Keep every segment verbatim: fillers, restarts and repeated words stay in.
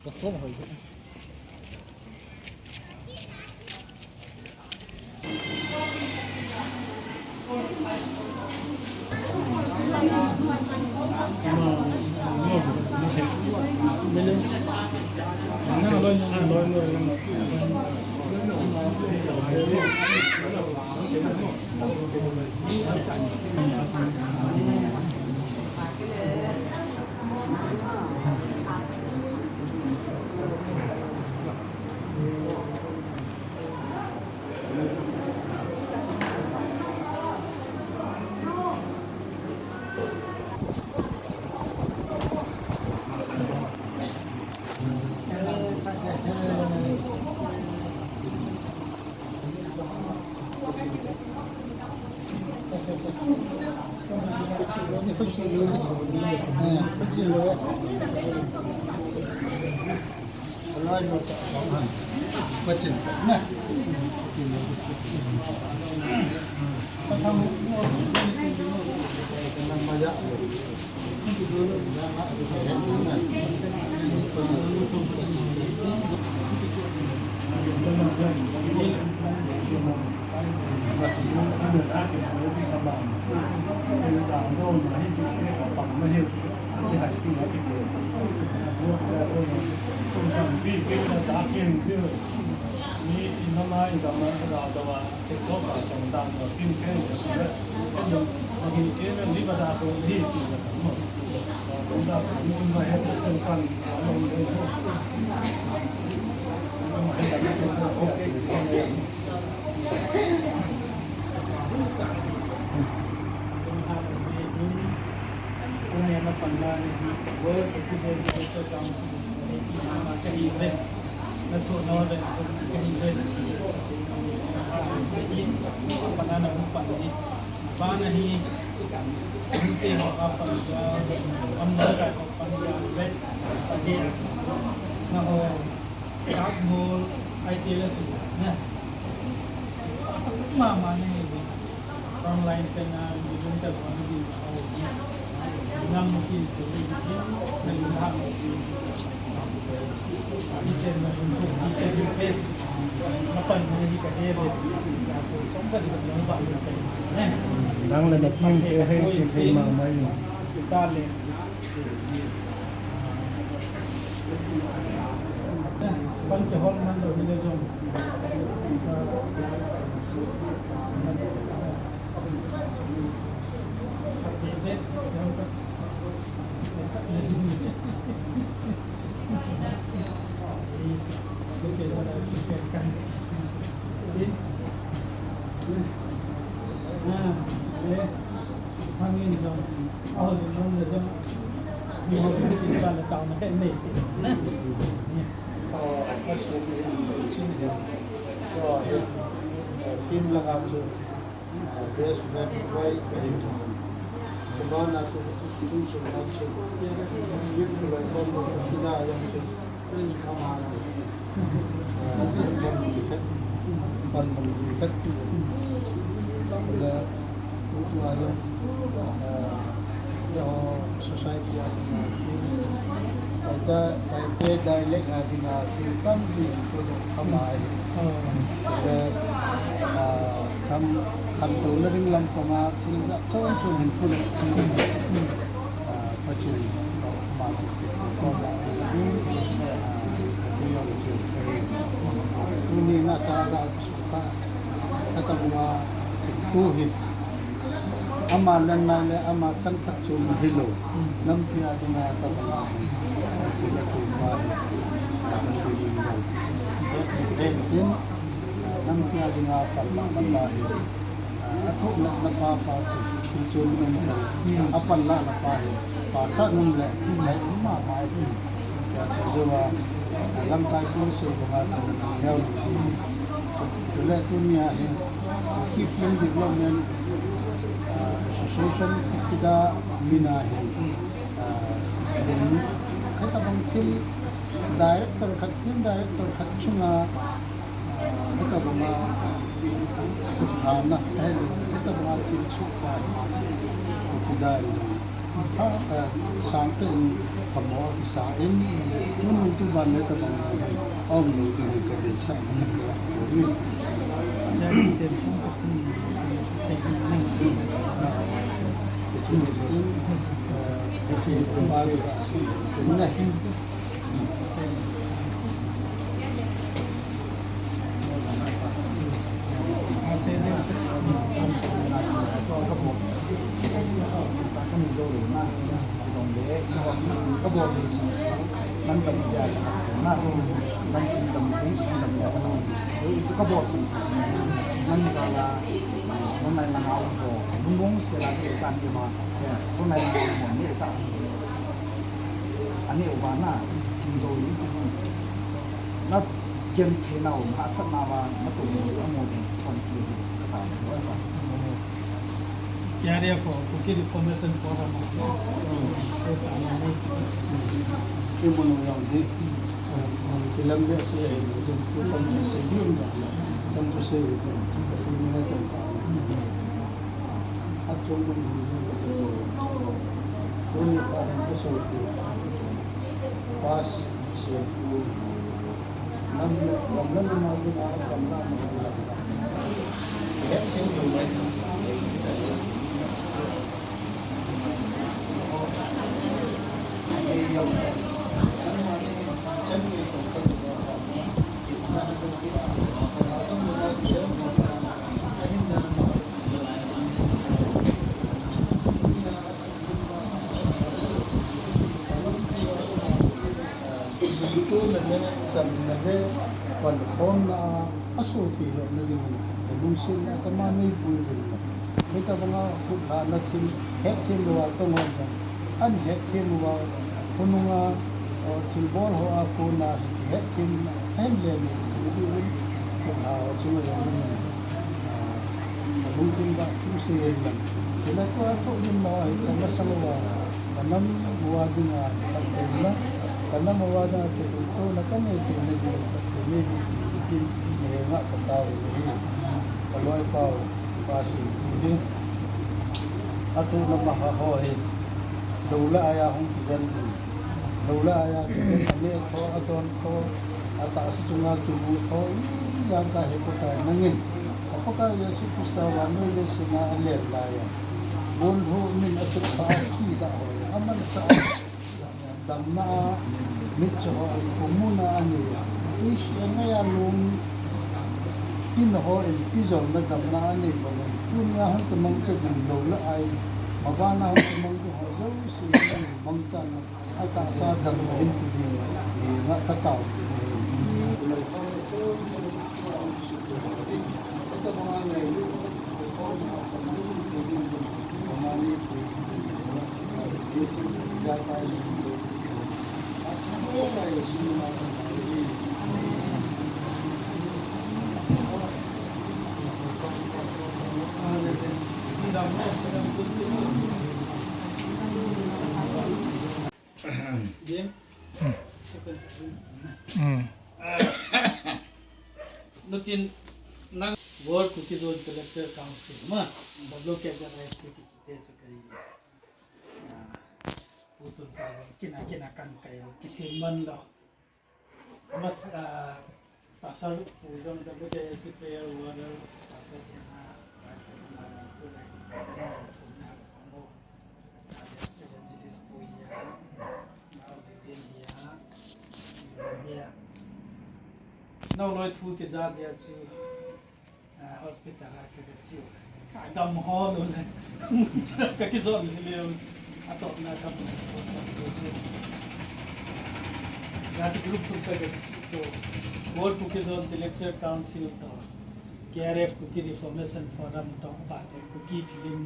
Dak bol, I P L F na. Mama ni ni. Frontline chena, ni dun ta ko ni ni. Nam ki ko ni ni. Na ni ha ni. Ni chen na ni ko ni chen ni pe. Na pan ni ni ka he be. Sa chu chong ka ni sa ni ba ni pe. Dang le na team te he, team he mama ni. Ta le. Film langa chu best friend vai kahi. Kumana chu tung chu na chu. Film lai kon chu sida yang chu. Ama yang chu. Pan bang khat, pan bang khat tu. La tu tu ayam. Society a dinga thil, Taite dialect a dinga thil tampi input u khamai. Chule, ah, kham, khantouna ding lampanga thil jat chom chom input u, ah, Pathen, ah, ma, ah, atu jong thil thei. Tuni na ta ga sukha, ka ta bua, tu hi. Ama lenna le ama changtak chu na hilou. Nampi a dinga tabang ahi. Thil a tupa hi. Pathen in jong. Pathen in, nampi a dinga panlahna pa hi. Athoh natna pa pa chu. Thil chun um kal. Apanlahna pa hi. Pachat nom le. Ngai um mama hi. Tia chu a, lamkai kong sei banga chu neo. Chule tunia hi. Kuki Film Development, ah, Association, FIDA mina hin, ah, lunglut, khatabang thil director khat, film director khat chunga, ah, khatabanga, khatabanga thil suhpa hi, FIDA in, ah, sangtah in, Kamo kisa in, nunung tu ban le tabang aum lou ding ka deisah na ka ko ni. Ani u vana, thim zo ni chi hung. Na gen thei nau, na sat na va, na tu mu, a mu ding, thon ki hi, ka ta ni, wa ba. K R F, Kuki Reformation Forum. Ki mo no yang di, ki lam de se, ki lam de se, di um ja, cham tu se, ki ni na cham ta. Tuna le, chamna le, pankhomna a, asopi lona ding, lungsetna tama nei pui ding. Hitabanga khut lhahna thil, hetthem louva tong hon jong, ahin hetthem uva, khonunga, o, thilbol hoa kona, hetthem, ahin le ni, ni ding, khut lha ho chunga jong, a, lungthim ba, thimsei in lang. Kila tua tho din na, hi, ka masang uva, Ka nam uva dinga, ka tel na, ka nam uva dinga, ka tel to na, ka nei te na ding, ka te nei ding, tin, nei nga ka tao ni hi. Ka loi pau, pa si ni. A tu na ma ha ho hi. Lou la aya hung kijen ni. Lou la aya kijen, a ne tho, a don tho, a ta si chunga kimu tho, i yang ka he ko ka nangin. Ka ko ka Yesu Krista va noi le sina a len la ya. Bon ho min a chuk pa ti da ho. Aman cha damna a mit cha ho kumuna ani. Isi angai a lung in ho in pijol na damna ani bang. Tunia hung ka mang cha ding lou la ai. Mabana hung ka mang ding ho jouse mang cha na. A tahsa damna hin pi ding. Ni nga ka tao ni. Jim. Hmm. Nuchin nang World Kuki-Zo Intellectual Council ma, W K Z I C kiti te chu kai. Ah, pu tun ka jong kina kina kan kai kisem man lou. Mas, ah, Pastor pu jong W K Z I C prayer warrior, Pastor Diana, Pastor Diana, Pastor Diana, Evangelist pu hia, Nau Vivian hia, hia. Nau loi thu kija jia chu, ah, hospital a ka ga chiu. Ka gam ho lou le. Ka kijot le leu. A to na ka pu ko sa ko chu. Ga chu group thu ka ga chiu to. World Kuki-Zo Intellectual Council to. K R F Kuki Reformation Forum to. Ba to Kuki Film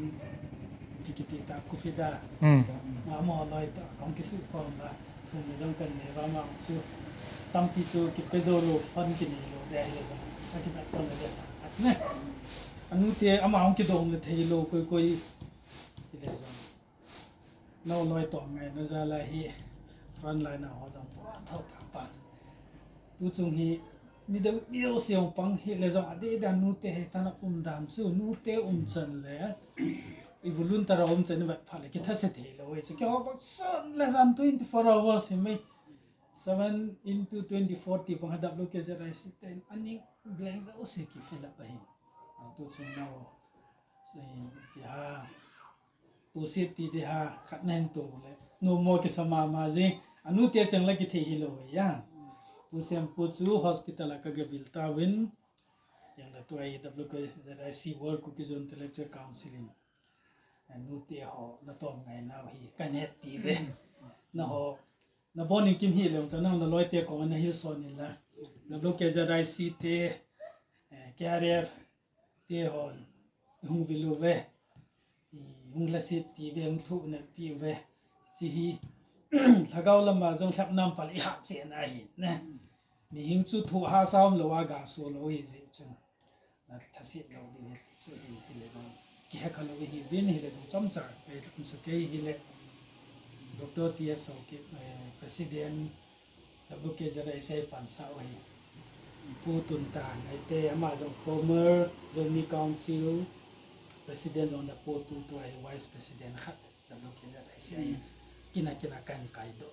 Ki kiti ta, KUFIDA. Hmm. Amaho loi ta, kong kisu kong la, thum le jong kan ne ba ma chu. Tampi chu kipe jou lou, fund kinei lou, jeh le jong. Sa ki ta kon le ta, ne. Anu te ama hung kidong le thei lou, koi koi. Ile jong. Nau loi to ngai na ja la hi. Front line a ho jong po, tho ta pa. Tu chung hi, mi deu, mi deu se hung pang hi le jong, a de da nu te he ta na um dan chu, nu te um chan le. i volunteer a um chan i vet phat le kitha se thei lou hi chu. Keiho bang sun le jan twenty four hours hi mai. Seven into twenty four ti bang ha W K Z I C ten aning blank jouse ki fill up ahi. A tu chung nau. Sei ti ha. Tu sit ti ti ha. Khat na hin tu le. Nu mo kisa mama jing. Anu te chang la kithei hi lou ya. Pu Sempu chu hospital a ka gavil tauvin. Jang la tu ahi W K Z I C World Kuki-Zo Intellectual Council in. Anu te ho na tom ngai nau hi. Kan hetpi ve. Na ho. Na bon in kim hi leu chang nang na loi te ko na hil son in la. W K Z I C te, eh, K R F te hon hung vil uve. I hung lasit pi uve, hung thuh nel pi uve. Chi hi, lhagao lama jong lhep nam pal i hah chen ahi, ne. Mihing chu thuh hahsa um lou a ga so lou hi jeh chun. Na thasit lou ding hi, chu hi, hi le jong. Kihe kha lou hi, bin hi le jong chomcha, kei um sa kei hi le. Doctor T S Haokip, eh, President, W K Z I C pansa u hi. Pu Tuntan, aite ama jong former Zomi Council President jong da pu tu tu ahi Vice President khat W K Z I C ahi. Kina kina kan kai do.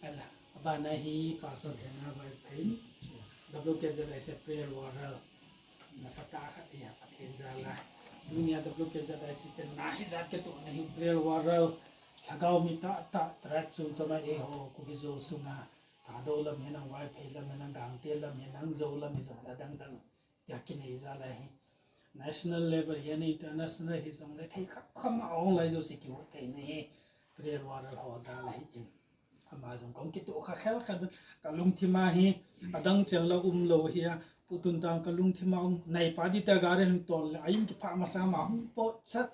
Ala, abana hi Pastor Hena Vaiphei, W K Z I C Prayer Warrior. Nasatah khat hi a Pathen jal a. Tunia W K Z I C te na hijat kitohna hi Prayer Warrior, lhagao mi tahtah, tribe chom chom a eiho Kuki-Zo sunga, Thadou lam hinam, Vaiphei lam hinam, Gangte lam hinam, Zo lam hijong le adang dang. Tia kinei jal ahi. National level hi, international hijong le thei kham kham a ong lai jouse kihoh theina hi Prayer Warrior ho jal ahi in. Ama jong kong kitoh kha khel kha, ka lungthim a hi, adang cheng la um lou hi a, Pu Tuntan ka lungthim a um, nai pa di ta gari hin tol le, a in kipha masa ma hung pot sat.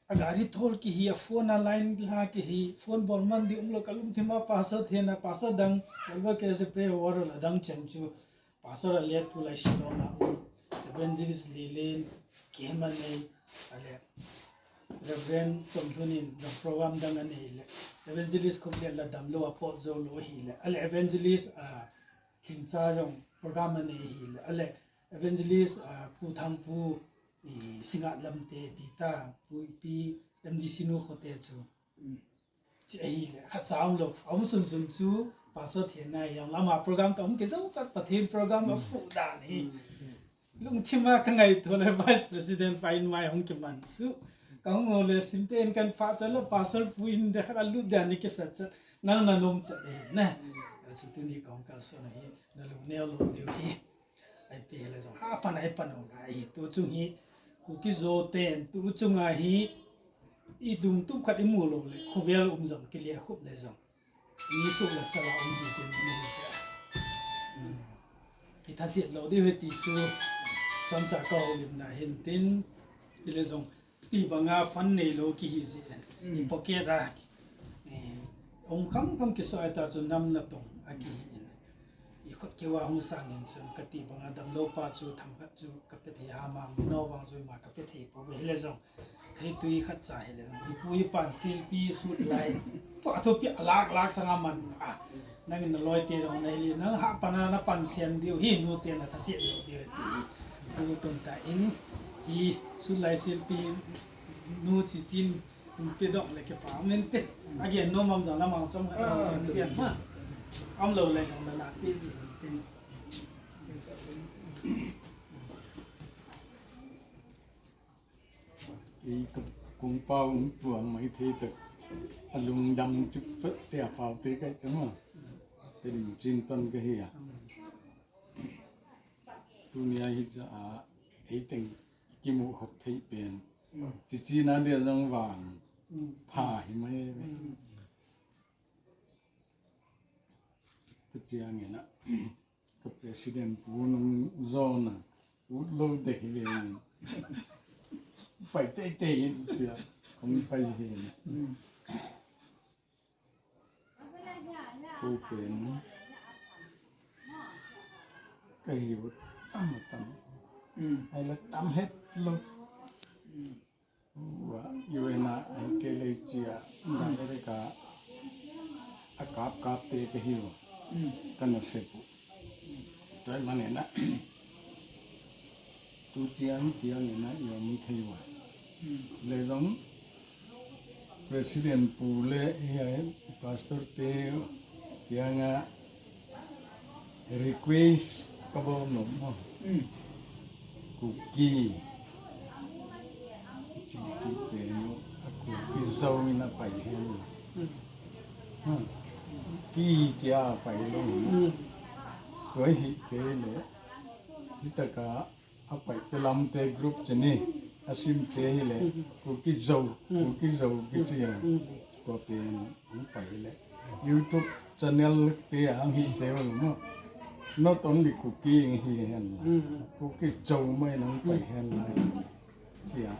A gari thol kihi, a phone a line la kihi, phone bol man di um lou, ka lungthim a Pastor Thena, Pastor dang, Pastor dang cheng chu, Pastor a let pu lai Shillong a um, Evangelist Lilin, Kihema nei, ale, Reverend Chomlhun in, the program dang anei le, Evangelist Khumlet la damlou a pot jou lou hi le, ale, Evangelist, ah, Thingcha jong program anei hi le, ale, Evangelist, ah, Pu Thangpu, i, Singngat Lamte, Peter, Pu Ipi, M D C nu khote chu. Chi ahi le, khat cha um lou. A um sun sun chu, Pastor Thena hi, a lama program ta um kei jong chat Pathen program a fu dan hi. Lungthim a ka ngaito le Vice President pa in mai hung kiman su. Ka hung ho le simte in kan pha cha le Pastor pu in de khat a lut dan ni kisa chat. Nang na nom chat e ne. A chu tuni ka hung kal so na hi, na lungneo lou diu hi. Ai pi le jong, ha pan ai pan o na hi, tu chung hi, Kuki-Zo ten, tu chung a hi, i dung tup khat i mu lou le, khovel um jong, kile khup le jong. Ni suk le sala um ti tin ni se. Hmm. I thasit lou di he ti chu, chomcha ka houlimna hin tin, i le jong, Ti banga fund neilou kihi jeh in. Mm. I pocket a, eh, ong kham kham kisoi ta chu nam natong a kihi in. I khut keu a hung sang in chun kati banga damlou pa chu themkhat chu kape thei ham, no vang chu ima kape thei pouve hile jong. Thei tui khat cha hile jong. I pu i pan silpi sut lai. Tua thupi a lak lak sanga man a. Nangin na loi te jong na hile, nang ha pana na pan siam diu hi nu te na thasit lou diu ti. Pu Tuntan in hi sut lai silpi nu chi chin in pe dong le ke pa men te. Again, no mam jong na mang chom ha. Ah, again, ma. Am lou le jong na la pe ti pe. Ei ka kong pau um tuang mai thei tak. A lungdam chip pet te a pau te kai ka ma. Te lim chin pan ka hi a. Tunia hi cha a ei teng kimu khop thei pen. Chichi na dia jong vang. Pha hi mai. Ka chiang ina. Ka president pu nung zona. Ut lou dek hi ve. Pai tei tei in chia. Kong pai hi. Pu pen. Ka hi ut tam tam. Ai la tam het lou. Wa, U N a, an ke lei chia, direct a, a kap kap te ka hi u, ka na se pu. Tua man ina, tu chiang chiang ina, i um thei u. Le jong President pu le, eh, Pastor te kianga request kabol nom mo. Hmm. Kuki. Chi, chi te no, a Kuki Zo in apai hen. Hmm. Hmm. Kuki tia pai lou. Hmm. Tua hi te le. Hitaka apai te lam te group chini. Asim te hi le. Hmm. Kuki Zo. Hmm. Kuki Zo kichi a. Hmm. Tua pen apai le. YouTube channel te ang hi te mo. Not only Kuki hi hen la. Hmm. Kuki Zo mai nang pai hen la. Chia.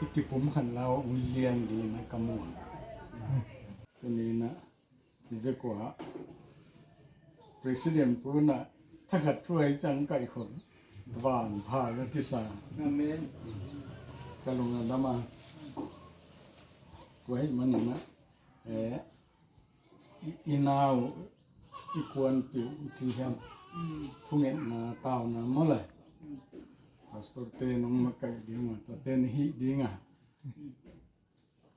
Iti pum khan lao ung lian di na kamu. Tuni na. Ive kwa. President pu na. Thakhat thu ai chang kai khon. Van pha ga kisa. Amen. Kalung a dama. Kwa hi man na. Eh. I, i nau, i kuan piu, i chi hiam. Mm. Thungen na, tau na, mo le. Mm. Pastor te nong makai ding a, ta te ni hi ding a. Mm.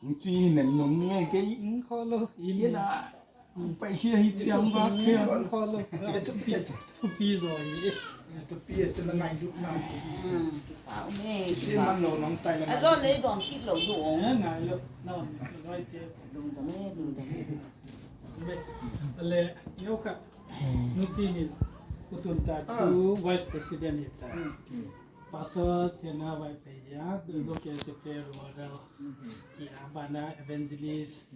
Ang chi hi nem nong nge ke i. Mm, kho lo, i ni. Ina, ang pai hi hi chiang ba ke. Mm, kho lo. Thupi, thupi zo i. Thupi, thupi na ngai lu na. Mm, kipau me. Kisi man lo nong tai la. A zo le don fit lo zo. Eh, ngai lo. Na, ngai te. Lungdam e, lungdam e. Be, ale, neo kha. Hmm. Nuchi ni, utun ta chu vice president hi ta. Hmm. Pastor Thena Vaiphei ya, local secretary Rural. Hmm. Ya, bana evangelist,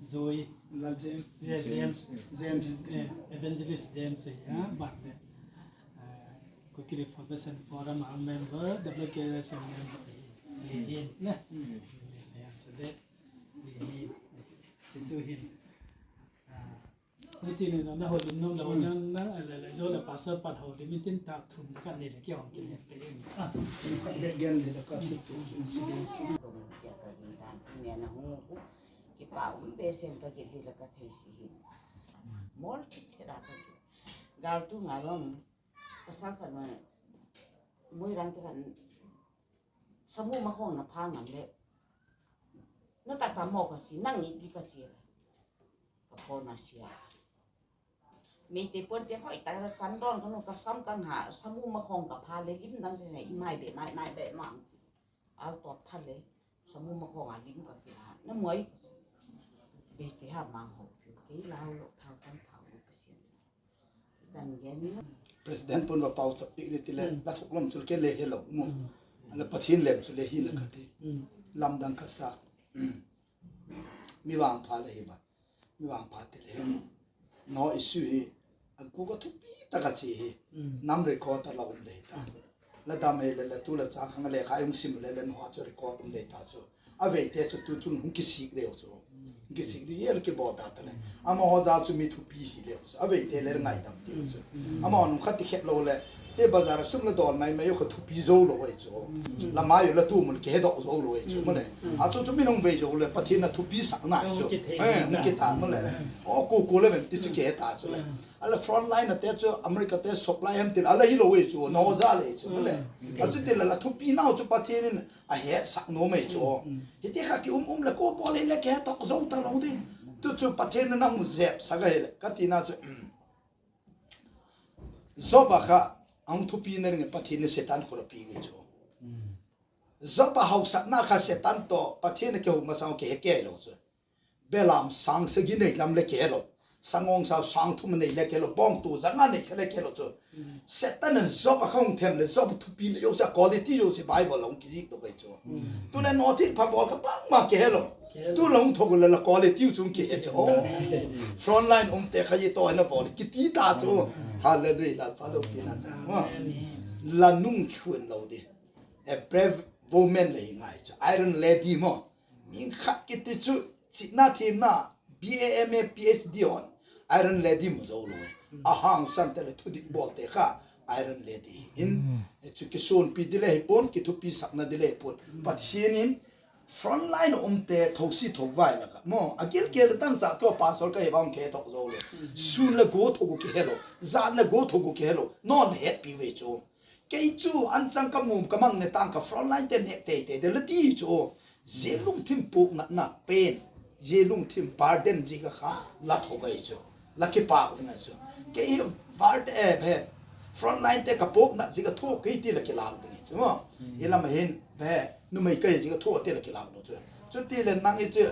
Zoe. La James. Yeah, James. James. Eh, evangelist James ya, bana. Eh, Kuki Reformation Forum a member, W K S M member. Lilin, na. Hmm. Lilin, ya, so de. Lilin. Chichu hin. Ah, nuchi ni na holim nom la, na, na, la, la, zo la pastor pan holim tin ta thum ka ni le ki hong ki le pe ni. Ah, ka le gen le ka tu tu incidents. Dong ya ka din tan ni na hu ku. Kipau be sen ka ki di la ka thei si hin. Mol thit thit a ka ki. Gal tu nga long. Pasal khat ma, Moirang te khat, samu makhong na pha ngam le. Na ta ta mo ka si, nang i di ka si. Ka phone a si a. Meitei pon te hoi ta ra chan don ka nu ka sam ka nga, samu makhong ka pha le lim dang se i mai be, mai, mai be mang si. Au to pha le, samu makhong a lim ka ki ha. Na moi ka si. Meitei ha mang ho, ke la lo thau kan thau ni pa si. President pun va pau chap pi ni ti le, hmm, la thuk lom chu ke le he lo mo. Hmm. Ala Pathen lem chu le hi na ka ti. Hmm. Lamdang ka sa. Mi vangpha le hi ba. Mi vangpha ti le hin. No issue hi. An ku ka thupi ta ka chi hi. Hmm. Nam record ta la um de ta. La dam he le, la tu la cha khang le kha um sim le, le no ha chu record um de ta chu. A vei te chu tu chun hung kisik deu chu. Hung kisik di el ki bo ta ta le. Ama ho ja chu mi thupi hi leu chu. A vei te le ngai dam deu chu. Ama nung khat ti khet lo le. Te bazar sum la dol mai mai yo kha thupi zo lo wai chu. La mai yo la tu mun ke do zo lo wai chu mo le. A tu chu mi nung vei zo le Pathen na thupi sak na chu. Eh, hung ki ta mo le. O ku ku le ven ti chu ke ta chu le. Ala front line a te chu America te supply hem til ala hi lo wai chu. No ja le chu mo le. A chu til la thupi nau chu Pathen in a he sak nom e chu. Mm, mm. Hiti kha ki um um le ko bol le ke tok zo ta lo di. Tu chu Pathen na mu jep sa ga he le. Ka ti na chu. Mm. Job a kha ang thupi na ring Pathen ni Satan khura pi nge chu. Mm. Job a hausa na kha Satan to Pathen ke hu ma sang ke he ke lo chu. Belam sang sagi nei lam le ke lo. Sangong sao sang thum nei le ke lo. Bong tu janga nei ke le ke lo chu. Mm. Satan in Job a khong them le Job thupi le yo sa quality yo si Bible long ki zik to kai chu. Mm. Tu le no thil pha bol kha bang ma ke lo. Ke lo. Tu long tho le la quality chung ke he chu. Mm. Front line um te kha yi to na bol ki ti ta chu. Mm. Hallelujah, la pa lo ki na sa. Amen. La nung khun lo di. A brave woman le ngai chu. Iron Lady mo. Min khat kiti chu, chihna themna, B A M A, P H D on, Iron Lady mu zo lo. A hangsan te le thudik bol te kha, Iron Lady. In, chu kisunpi di le hi pon, kithupi sakna di le hi pon. Pathen in, front line um te, thosi thovai la kha. Mo, a gil gil tang sa to pastor ka hi bang ke tok zo lo. Sun le go tho go ke he lo, zan le go tho go ke he lo. Non le happy ve chu. Kei chu anchang ka mum ka mang ne tang ka frontline te ne te te de la ti chu. Ji lungthim puk na na pen. Ji lungthim pardon ji ka kha la tho gai chu. La ki pa ding chu. Kei var te e be. Frontline te ka puk na ji ka tho kei ti la ki la ding chu. Mo. Ilam hin be. Numei kai ji ka tho te la ki la lo chu. Chu ti le nang i chu.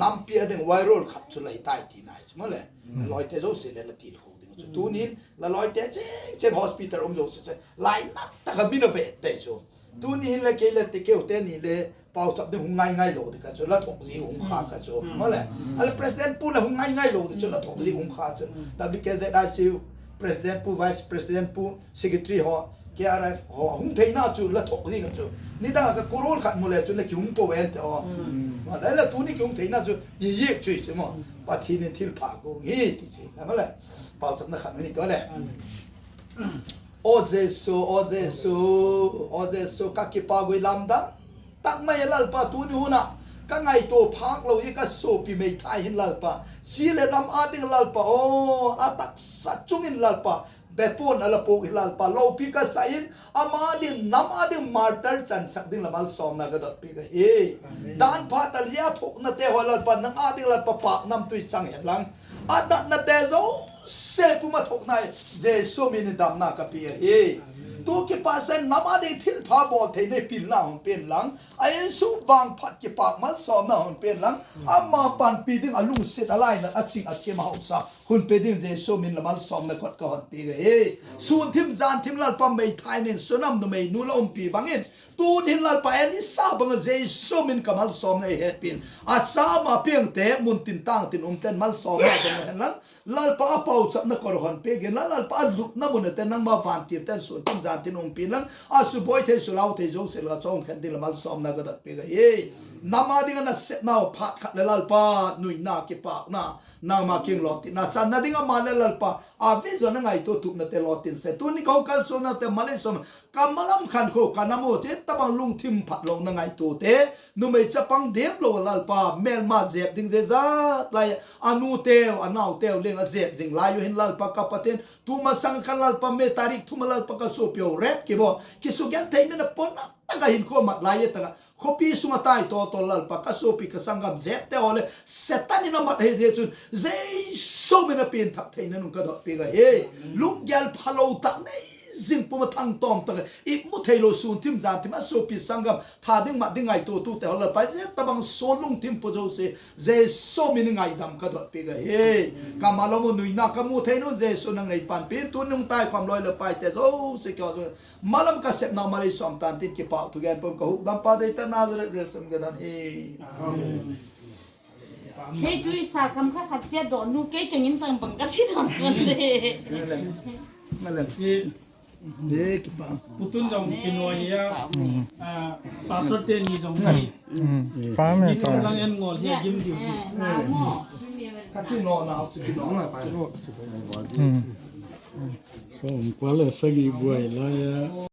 Nampi a ding viral khat chu lai tai ti nai chu mo le. Loi te jo se le la ti kho ding chu. Tunin la loi te che che hospital um jo se che. Lai na ta ka min a ve te chu. Tunin le kei le te keu te ni le pau chap ding hung ngai ngai lo de ka chu. La thok ji hung kha ka chu. Mo le. Ale president pu le hung ngai ngai lo de chu la thok ji hung kha chu. W K Z I C U president pu, vice president pu, secretary ho, K R F ho, hung theina chu la thok ji ka chu. Ni da ka korol khat mu le chu la ki hung po en te o. Ma la la tuni ki hung theina chu, ye ye chu chu mo. Pathen in thil pha ko ngi ti chi. Na ma le. Pau chap na khat ni ko le. O Jesu, o Jesu, o Jesu, ka ki pa gui lam da. Tak mai Lalpa tuni huna. Ka ngai to phak lo ye ka sopi mei thai hin Lalpa. Si le lam a ding Lalpa. O, a tak sa chung in Lalpa. Bepon ala pok hi Lalpa. Lo pi ka sa in. Ama ding nam a ding martyr chan sak ding la malsomna ka dot pi ka hi. Dan pha ta lia thok na te ho Lalpa. Nang a ding Lalpa pa nam tui chang hen lang. A dat na te zo. Se pu ma thok nai. Jesu min in damna ka pi ka hi. Tu ki pa sen nam a ding thil pha bol thei nei pil na hon pen lang. A insung vangphat kipak malsomna hon pen lang, ama panpi ding a lungset a lainat a ching a thim a hausa hon pe ding Jesu min la malsomna kot ka hon pe ka hi. Sun thim jan thim Lalpa mei thai nin sunam numei nu la umpi bangin, tun hin Lalpa Elisa banga Jesu min ka malsomna i het pin. A sama piang te mun tin tang tin um ten malsomna bang hen lang, Lalpa a pau chapna kor hon pe gen la, Lalpa a lupna mun a te nangma vantil ten sun tin jan tin um pi lang, a suboi thei sulau thei jo se la chong khen ding la malsomna ka dot pe ka hi. Nama ding a na set nau phat khat le Lalpa nuina kipakna, nangma king lo ti na chan na ding a ma le Lalpa, a vision a ngai to tup na te lo tin se. Tuni kong kal so na te malai som, Ka malam khan kho, ka nam u che tabang lungthim phat lo na ngaito te, numei chapang dem lo Lalpa, melma jep ding je jat lai, anu teu, anau teu leng a jep jing lai u hin Lalpa ka Pathen, tu masang khan Lalpa me tarik thum a Lalpa ka sopi u rep ki bo, ki su gen thei me na pon na ta ka hin kho mat lai e ta ka, Khopi sunga tai to to Lalpa ka sopi ka sanggam jep te ho le Satan in a mat hei de chun Jesu min a pin thak theina nung ka dot pi ka hi. Lunggel phalo tak nei jing puma thang tom tak i mu thei lo sun thim jan thim a sopi sanggam tha ding mat ding ngaito tu te ho Lalpa je tabang so lungthim pu jo se Jesu min ngaidam ka dot pi ka hi. Ka malom u nuina ka mu thei nu Jesu nang nei pan pi tu nung tai kham loi le pai te jo se kyo jo. Malam ka sepna malei som tan tin kipah thu gen pum ka hukdampa dei ta Nazareth Jesu min ka dan hi. Amen. Hei tui sa kam kha khat sia do nu kei keng in tang bang ka si dam kon de. Malam. Malam. Ki Dei kipah. Putun jong kinoi ya. Ah, pastor te ni jong ni. Pam e, ni pam. Lang en ngol hi gim diu. Ka kino na, ka kino na. Som pale sagi buai la ya.